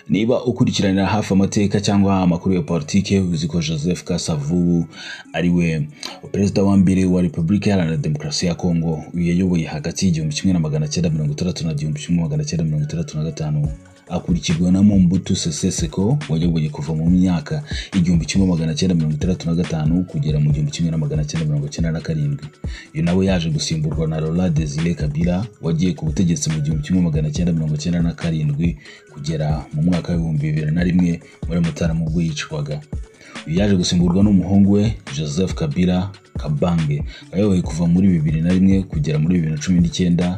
Niba ukurikiranira hafi amateka cyangwa amakuru ya politike, uzi ko Joseph Kasavubu ari we perezida wa mbere wa Repubulika Iharanira Demokarasi ya Kongo. Uyu yayoboye hagati y'1960 na 1965, akurikirwa na Mobutu Sese Seko wayoboye kuva mu myaka 1965 kugera mu 1997. Uyu nawe yaje gusimburwa na Laurent Desire Kabila wagiye ku butegetsi mu 1997 kugera mu mwaka w'2001 muri Mutarama ubwo yicwaga. Uyu yaje gusimburwa n'umuhungu we Joseph Kabila Kabange wayoboye kuva muri 2001 kugera muri 2019.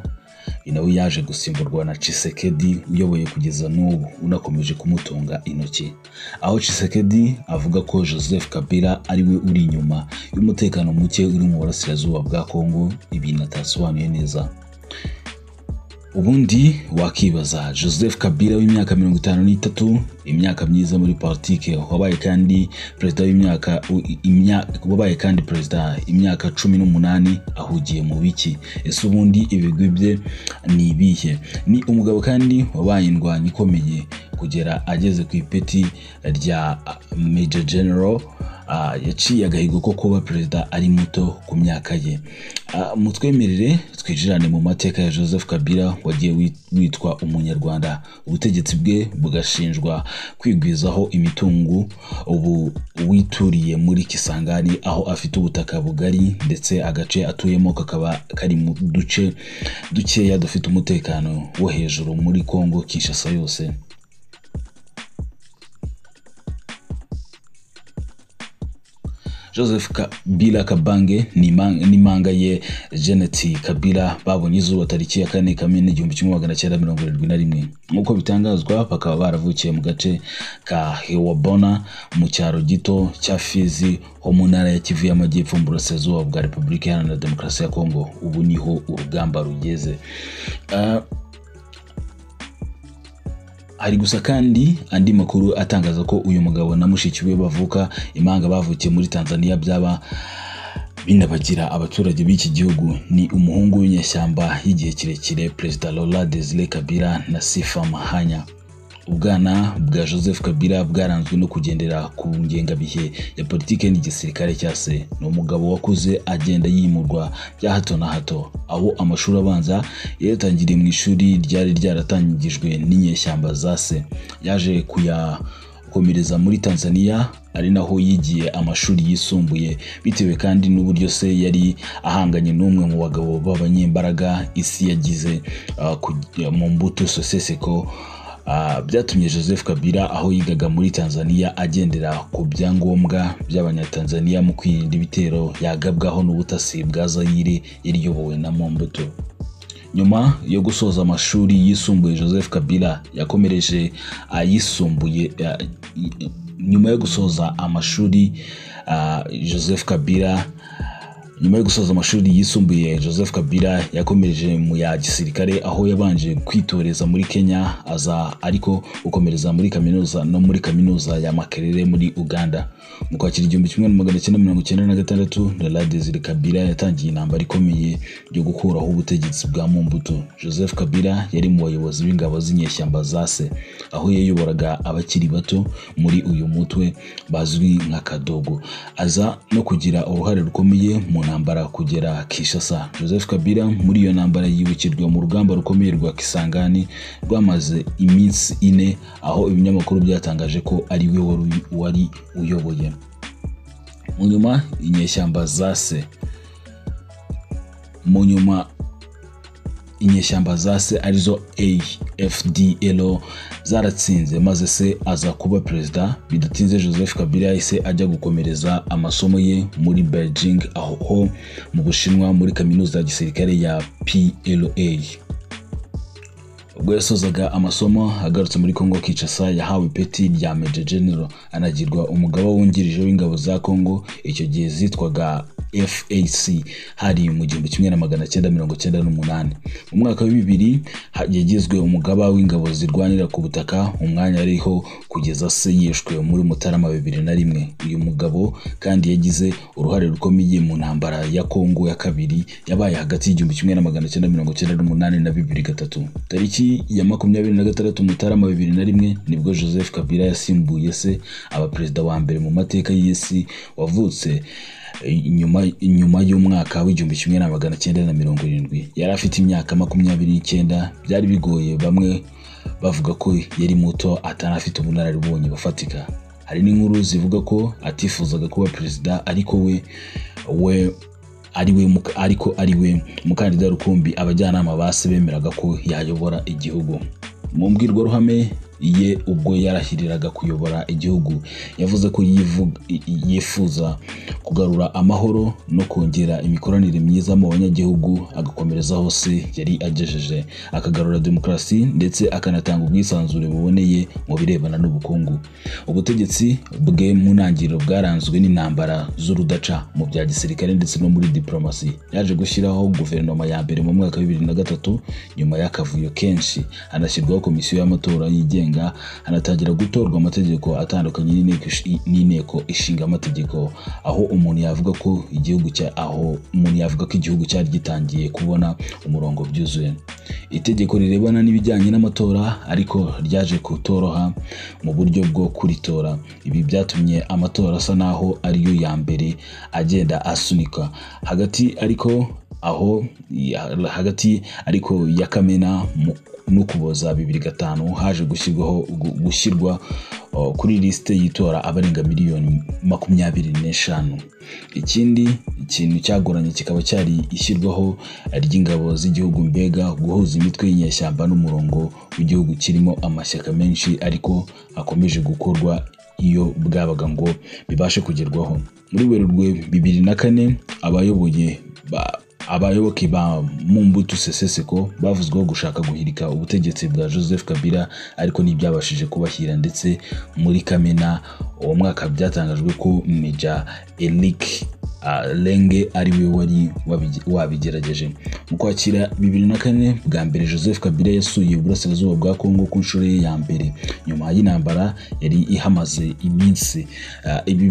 Uyu nawe yaje gusimburwa na Tshisekedi uyoboye kugeza n'ubu unakomeje kumutunga intoki, aho Tshisekedi avuga ko Joseph Kabila ari we uri inyuma y'umutekano muke uri mu burasirazuba bwa Kongo, ibintu atasobanuye neza. Ubundi wakibaza Joseph Kabila w'imyaka 53, imyaka myiza muri politike, wabaye kandi perezida w'imyaka wabaye kandi perezida imyaka 18, ahugiye mu biki? Ese ubundi ibigwi bye ni ibihe? Ni umugabo kandi wabaye indwanyi ikomeye kugera ageze ku ipeti rya Major General. Yaciye agahigo ko kuba perezida ari muto ku myaka ye. Mutwemerere twinjirane mu mateka ya Joseph Kabila wagiye witwa umunyarwanda, ubutegetsi bwe bugashinjwa kwigwizaho imitungo, ubu wituriye muri Kisangani aho afite ubutaka bugari ndetse agace atuyemo kakaba kari mu duce dukeya dufite umutekano wo hejuru muri Kongo Kinshasa yose. Joseph Kabila Kabange n'impanga ye Janet Kabila babonye izuba tariki ya 4 Kamena 1971, nk'uko bitangazwa bakaba baravukiye mu gace ka Hewabona mu cyaro gito cya Fizi ho mu ntara ya Kivu y'Amajyepfo mu burasirazuba bwa Repubulika Iharanira Demokarasi ya Kongo. Ubu niho urugamba rugeze. Hari gusa kandi andi makuru atangaza ko uyu mugabo na mushiki we bavuka impanga bavukiye muri Tanzania, byaba binabagira abaturage b'iki gihugu. Ni umuhungu w'inyeshyamba y'igihe kirekire Perezida Laurent Desire Kabila na Sifa Mahanya. Ubwana bwa Joseph Kabila bwaranzwe no kugendera ku ngengabihe ya politike n'igisirikare cya se. Ni umugabo wakuze agenda yimurwa bya hato na hato, aho amashuri abanza yayatangiriye mu ishuri ryari ryaratangijwe n'inyeshyamba za se. Yaje kuyakomereza muri Tanzania ari naho yigiye amashuri yisumbuye, bitewe kandi n'uburyo se yari ahanganye n'umwe mu bagabo b'abanyembaraga isi yagize Mobutu Sese Seko. Byatumye Joseph Kabila aho yigaga muri Tanzania agendera ku byangombwa by'abanyatanzania mu kwirinda ibitero yagabwaho n'ubutasi bwa Zaire yari iyobowe na Mobutu. Nyuma yo gusoza amashuri yisumbuye, Joseph Kabila yakomereje ayisumbuye. Nyuma yo gusoza amashuri Joseph Kabila Nyuma yo gusoza amashuri yisumbuye, Joseph Kabila yakomereje mu ya gisirikare aho yabanje kwitoreza muri Kenya, aza ariko gukomereza muri kaminuza no muri kaminuza ya Makerere muri Uganda. Mu kwakira 1996, Laurent Desire Kabila yatangiye intambara ikomeye yo gukuraho ubutegetsi bwa Mobutu. Joseph Kabila yari mu bayobozi b'ingabo z'inyeshyamba za se, aho yayoboraga abakiri bato muri uyu mutwe bazwi nka Kadogo. Aza no kugira uruhare rukomeye mu ntambara kugera Kinshasa. Joseph Kabila muri iyo ntambara yibukirwa mu rugamba rukomeye rwa Kisangani rwamaze iminsi 4, aho ibinyamakuru byatangaje ko ari we wari uyoboye. Mu nyuma inyeshyamba za se mu nyuma inyeshyamba za se arizo AFDL zaratsinze, maze se aza kuba perezida. Bidatinze Joseph Kabila yahise ajya gukomereza amasomo ye muri Beijing aho mu Bushinwa muri kaminuza ya gisirikare ya PLA. Ubwo yasozaga amasomo agarutse muri Kongo Kinshasa, yahawe ipeti rya Major General, anagirwa umugaba wungirije w'ingabo za Kongo icyo gihe zitwaga FAC hari mu 1998. Mu mwaka wa 2000 yagizwe umugaba w'ingabo zirwanira ku butaka, umwanya ariho kugeza se yishwe muri Mutarama 2001. Uyu mugabo kandi yagize uruhare rukomeye mu ntambara ya Kongo ya kabiri yabaye hagati y'1998 na 2003. Tariki ya 26 Mutarama 2001 nibwo Joseph Kabila yasimbuye se aba perezida wa mbere mu mateka y'isi wavutse nyuma y'umwaka w'1970. Yari afite imyaka 29. Byari bigoye, bamwe bavuga ko yari muto atanafite ubunararibonye bufatika. Hari n'inkuru zivuga ko atifuzaga kuba perezida, ariko we ari we mukandida rukumbi abajyanama ba se bemeraga ko yayobora igihugu. Mu mbwirwaruhame ye ubwo yarahiriraga kuyobora igihugu, yavuze ko yifuza kugarura amahoro no kongera imikoranire myiza mu banyagihugu, agakomereza hose yari agejeje, akagarura demokarasi ndetse akanatanga ubwisanzure buboneye mu birebana n'ubukungu. Ubutegetsi bwe mu ntangiriro bwaranzwe n'intambara z'urudaca mu bya gisirikare ndetse no muri diplomasi. Yaje gushyiraho guverinoma ya mbere mu mwaka wa 2003 nyuma y'akavuyo kenshi, hanashyirwaho komisiyo y'amatora yigenga, hanatangira gutorwa amategeko atandukanye n'inteko ishinga amategeko, aho umuntu yavuga ko igihugu cyari gitangiye kubona umurongo byuzuye. Itegeko rirebana n'ibijyanye n'amatora ariko ryaje kutoroha mu buryo bwo kuritora. Ibi byatumye amatora asa naho ariyo ya mbere agenda asunika hagati ariko ya Kamena n'Ukuboza 2005 haje gushyirwa kuri lisite y'itora abarenga miliyoni 25. Ikindi kintu cyagoranye kikaba cyari ishyirwaho ry'ingabo z'igihugu, mbega guhuza imitwe y'inyeshyamba n'umurongo w'igihugu kirimo amashyaka menshi, ariko akomeje gukorwa iyo bwabaga ngo bibashe kugerwaho. Muri Werurwe 2004 abayoboke ba Mobutu Sese Seko bavuzweho gushaka guhirika ubutegetsi bwa Joseph Kabila, ariko ntibyabashije kubashyira. Ndetse muri Kamena uwo mwaka byatangajwe ko Meja Eric Lenge ari we wari wabigerageje. Mu Kwakira 2004 bwa mbere Joseph Kabila yasuye uburasirazuba bwa Kongo ku nshuro ye ya mbere nyuma y'intambara yari ihamaze iminsi. Ibi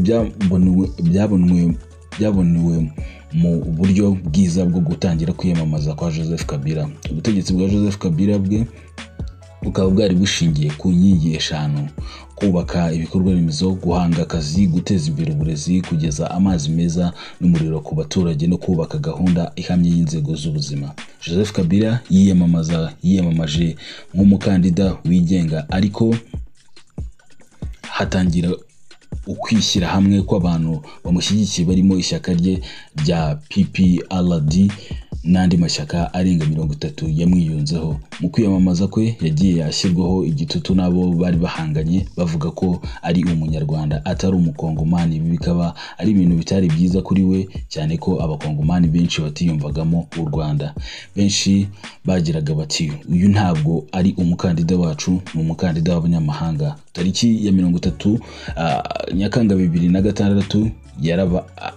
byabonwe mu buryo bwiza bwo gutangira kwiyamamaza kwa Joseph Kabila. Ubutegetsi bwa Joseph Kabila bwe bukaba bwari bushingiye ku nkingi eshanu: kubaka ibikorwa remezo, guhanga akazi, guteza imbere uburezi, kugeza amazi meza n'umuriro ku baturage no kubaka gahunda ihamye y'inzego z'ubuzima. Joseph Kabila yiyamamaje nk'umukandida wigenga, ariko hatangira ukwishyira hamwe kw'abantu bamushyigikiye barimo ishyaka rye rya PPRD n'andi mashyaka arenga 30 yamwiyunzeho. Mu kwiyamamaza kwe yagiye ashyirwaho igitutu n'abo bari bahanganye bavuga ko ari umunyarwanda atari umukongomani. Ibi bikaba ari ibintu bitari byiza kuri we, cyane ko abakongomani benshi batiyumvagamo u Rwanda. Benshi bagiraga bati uyu ntabwo ari umukandida wacu, ni umukandida w'abanyamahanga. Tariki ya 30 Nyakanga 2006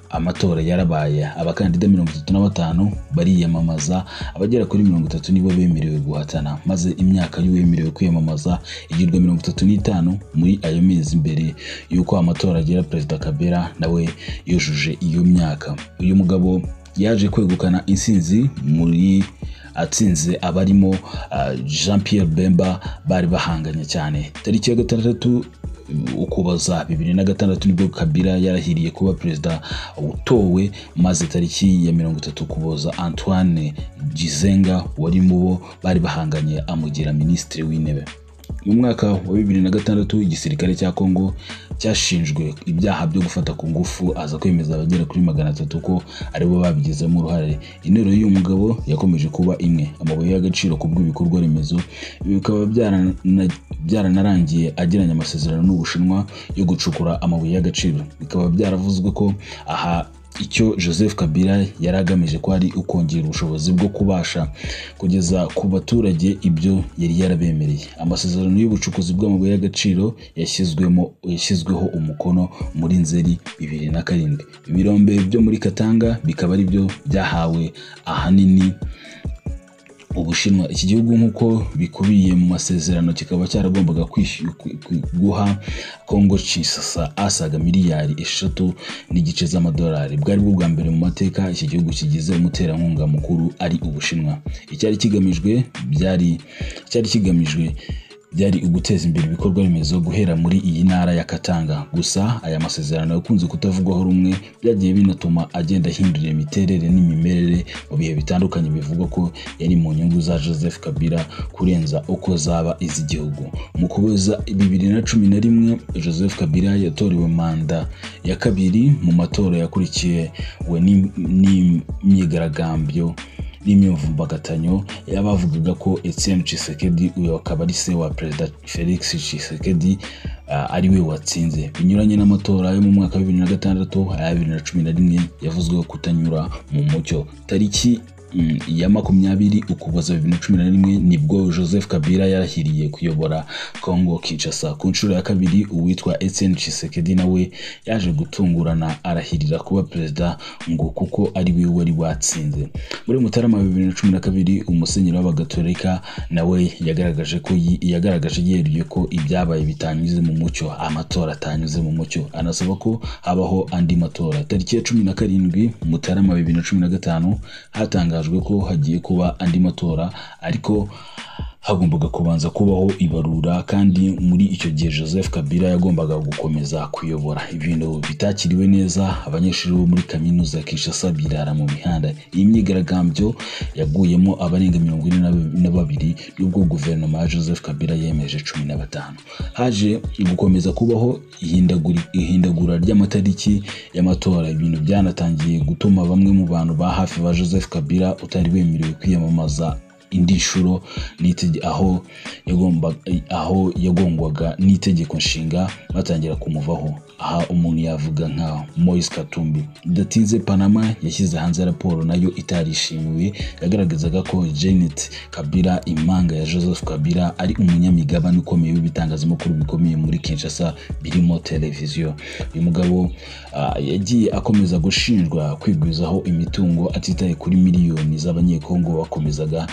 amatora yarabaye, abakandida 35 bariyamamaza, abagera kuri 30 nibo bemerewe guhatana, maze imyaka y'uwemerewe kwiyamamaza igirwa 35 muri ayo mezi mbere y'uko amatora agera. Perezida Kabila nawe yujuje iyo myaka. Uyu mugabo yaje kwegukana intsinzi muri atsinze abarimo Jean Pierre Bemba bari bahanganye cyane. Tariki ya 6 Ukuboza 2006 nibwo Kabila yarahiriye kuba perezida utowe, maze tariki ya 30 Ukuboza Antoine Gizenga wari mu bo bari bahanganye amugira minisitiri w'intebe. Mu mwaka wa 2006 igisirikare cya Kongo cyashinjwe ibyaha byo gufata ku ngufu, aza kwemeza abagera kuri 300 ko aribo babigizemo uruhare. Intero y'uyu mugabo yakomeje kuba imwe: amabuye y'agaciro ku bw'ibikorwa remezo. Ibi bikaba byaranarangiye agiranye amasezerano n'Ubushinwa yo gucukura amabuye y'agaciro. Bikaba byaravuzwe ko aha Icyo Joseph Kabila yari agamije ko ari ukongera ubushobozi bwo kubasha kugeza ku baturage ibyo yari yarabemereye. Amasezerano y'ubucukuzi bw'amabuye y'agaciro yashyizweho umukono muri Nzeri 2007. Ibirombe byo muri Katanga bikaba ari byo byahawe ahanini Ubushinwa. Iki gihugu nk'uko bikubiye mu masezerano kikaba cyaragombaga guha Congo Kinshasa asaga miliyari 3.5 z'amadolari. Bwari bwo bwa mbere mu mateka iki gihugu kigize umuterankunga mukuru ari Ubushinwa. Icyari kigamijwe byari uguteza imbere ibikorwa remezo guhera muri iyi ntara ya Katanga. Gusa aya masezerano yakunze kutavugwaho rumwe, byagiye binatuma agenda ahindura imiterere n'imimerere mu bihe bitandukanye, bivugwa ko yari mu nyungu za Joseph Kabila kurenza uko zaba iz'igihugu. Mu Kuboza 2011 Joseph Kabila yatorewe manda ya kabiri mu matora yakurikiwe n'imyigaragambyo n'imyivumbagatanyo y'abavugaga ko Etienne Tshisekedi, uyu akaba ari se wa Perezida Felix Tshisekedi, ari we watsinze. Binyuranye n'amatora yo mu mwaka wa 2006, aya 2011 yavuzweho kutanyura mu mucyo. Tariki ya 20 Ukuboza 2011 nibwo Joseph Kabila yarahiriye kuyobora Congo Kinshasa ku nshuro ya kabiri. Uwitwa Etienne Tshisekedi nawe yaje gutungurana arahirira kuba perezida ngo kuko ari we wari watsinze. Muri Mutarama 2012 umusenyeri w'Abagatolika nawe yagaragaje yeruye ko ibyabaye bitanyuze mu mucyo, amatora atanyuze mu mucyo, anasaba ko habaho andi matora. Tariki ya 17 Mutarama 2015 hatangajwe ko hagiye kuba andi matora, ariko hagombaga kubanza kubaho ibarura, kandi muri icyo gihe Joseph Kabila yagombaga gukomeza kuyobora. Ibintu bitakiriwe neza, abanyeshuri bo muri kaminuza ya Kinshasa birara mu mihanda. Iyi myigaragambyo yaguyemo abarenga 42, nubwo guverinoma ya Joseph Kabila yemeje 15. Haje gukomeza kubaho ihindagura ry'amatariki y'amatora, ibintu byanatangiye gutuma bamwe mu bantu ba hafi ba Joseph Kabila utari wemerewe kwiyamamaza indi nshuro aho yagongwaga n'itegeko nshinga batangira kumuvaho. Aha umuntu yavuga nka Moise Katumbi. Bidatinze Panama yashyize hanze raporo nayo itarishimiwe, yagaragazaga ko Janet Kabila, impanga ya Joseph Kabila, ari umunyamigabane ukomeye w'ibitangazamakuru bikomeye muri Kinshasa birimo televiziyo. Uyu mugabo yagiye akomeza gushinjwa kwigwizaho imitungo atitaye kuri miliyoni z'Abanyekongo bakomezaga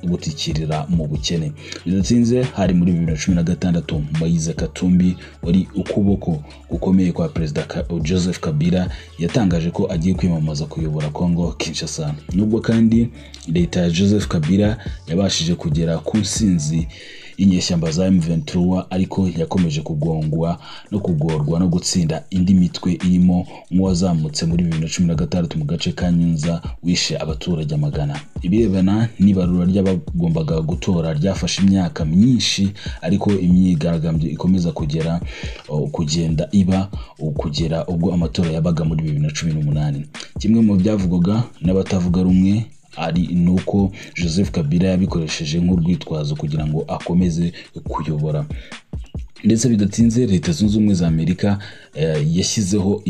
gutikirira mu bukene. Bidatinze hari muri 2016 Moise Katumbi wari ukuboko gukomeye kwa Perezida Joseph Kabila yatangaje ko agiye kwiyamamaza kuyobora Congo Kinshasa. Nubwo kandi leta ya Joseph Kabila yabashije kugera ku nsinzi y'inyeshyamba za M23, ariko yakomeje kugongwa no kugorwa no gutsinda indi mitwe irimo nk'uwazamutse muri 2016 mu gace ka Nyunza wishe abaturage amagana. Ibirebana n'ibarura ry'abagombaga gutora ryafashe imyaka myinshi, ariko imyigaragambyo ikomeza kugenda iba kugera ubwo amatora yabaga muri 2018. Kimwe mu byavugwaga n'abatavuga rumwe ari nuko Joseph Kabila yabikoresheje nk'urwitwazo kugira ngo akomeze kuyobora. Ndetse bidatinze Leta Zunze Ubumwe za Amerika yashyiriyeho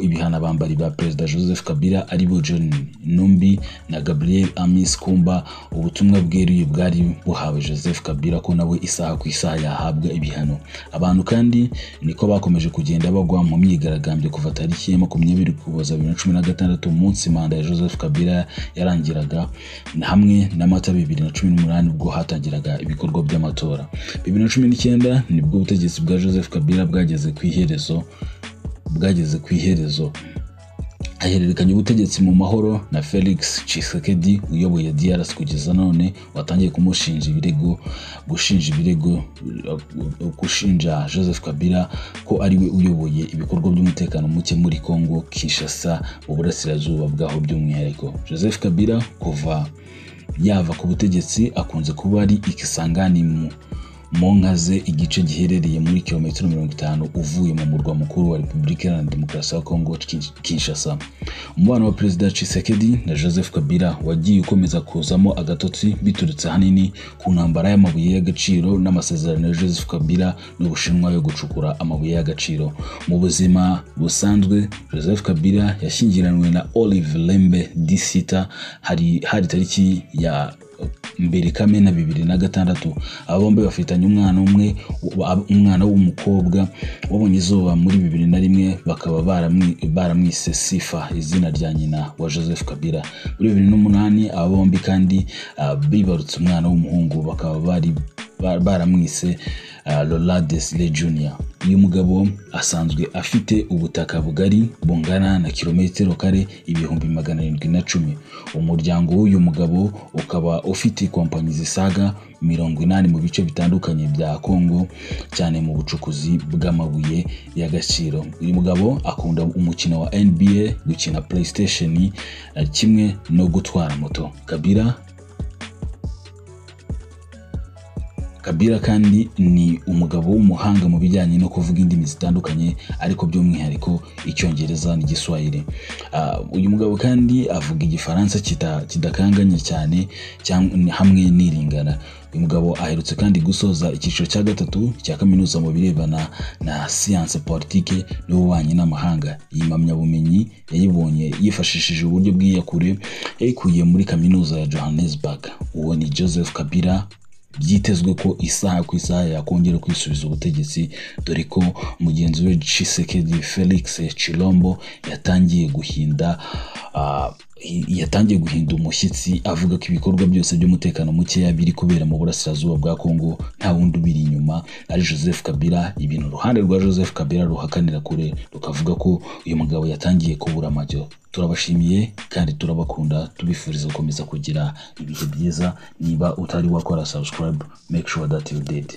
ibihano abambari ba Perezida Joseph Kabila aribo John Numbi na Gabriel Amis Kumba. Ubutumwa bweruye bwari buhawe Joseph Kabila ko nawe isaha ku isaha yahabwa ibihano. Abantu kandi niko bakomeje kugenda bagwa mu myigaragambyo kuva tariki ya 20 Ukuboza 2016, umunsi manda ya Joseph Kabila yarangiraga, hamwe na Mata 2018 ubwo hatangiraga ibikorwa by'amatora. 2019 nibwo ubutegetsi bwa Joseph Kabila bwageze ku iherezo ahererekanya ubutegetsi mu mahoro na Felix Tshisekedi uyoboye DRC kugeza none, watangiye kumushinja ibirego gushinja Joseph Kabila ko ari we uyoboye ibikorwa by'umutekano muke muri Congo Kinshasa mu burasirazuba bwaho by'umwihariko. Joseph Kabila kuva yava ku butegetsi akunze kuba ari ikisangani Mu nka ze, igice giherereye muri kilometero 50 uvuye mu murwa mukuru wa Repubulika Iharanira Demokarasi ya Kongo, Kinshasa. Umubano wa Perezida Tshisekedi na Joseph Kabila wagiye ukomeza kuzamo agatotsi biturutse ahanini ku ntambara y'amabuye y'agaciro n'amasezerano ya Joseph Kabila n'Ubushinwa yo gucukura amabuye y'agaciro. Mu buzima busanzwe, Joseph Kabila yashyingiranywe na Olive Lembe Disita hari tariki ya 1 Kamena 2006. Aba bombi bafitanye umwana umwe, umwana w'umukobwa wabonye izuba muri 2001, bakaba baramwise Sifa, izina rya nyina wa Joseph Kabila. Muri 2008 aba bombi kandi bibarutse umwana w'umuhungu, bakaba bari baramwise Lola Desire Junior. Uyu mugabo asanzwe afite ubutaka bugari bungana na kilometero kare 710,000. Umuryango w'uyu mugabo ukaba ufite kompanyi zisaga 80 mu bice bitandukanye bya Kongo, cyane mu bucukuzi bw'amabuye y'agaciro. Uyu mugabo akunda umukino wa NBA, gukina PlayStation kimwe no gutwara moto. Kabila kandi ni umugabo w'umuhanga mu bijyanye no kuvuga indimi zitandukanye, ariko by'umwihariko Icyongereza n'Igiswahili. Uyu mugabo kandi avuga Igifaransa kidakanganye cyane hamwe n'iringana. Uyu mugabo aherutse kandi gusoza icyiciro cya 3 cya kaminuza mu birebana na siyanse politike n'ububanyi n'amahanga. Iyi mpamyabumenyi yayibonye yifashishije uburyo bw'iyakure yayikuye muri kaminuza ya Johannesburg. Uwo ni Joseph Kabila, byitezwe ko isaha ku isaha yakongera kwisubiza ubutegetsi, dore ko mugenzi we Tshisekedi Felix Tshilombo yatangiye guhinda umushyitsi avuga ko ibikorwa byose by'umutekano mukeya biri kubera mu burasirazuba bwa Kongo nta wundi ubiri inyuma ari Joseph Kabila. Ibintu uruhande rwa Joseph Kabila ruhakanira kure, rukavuga ko uyu mugabo yatangiye kubura amajyo. Turabashimiye kandi turabakunda, tubifuriza gukomeza kugira ibihe byiza. Niba utari wakora subscribe, make sure that you did.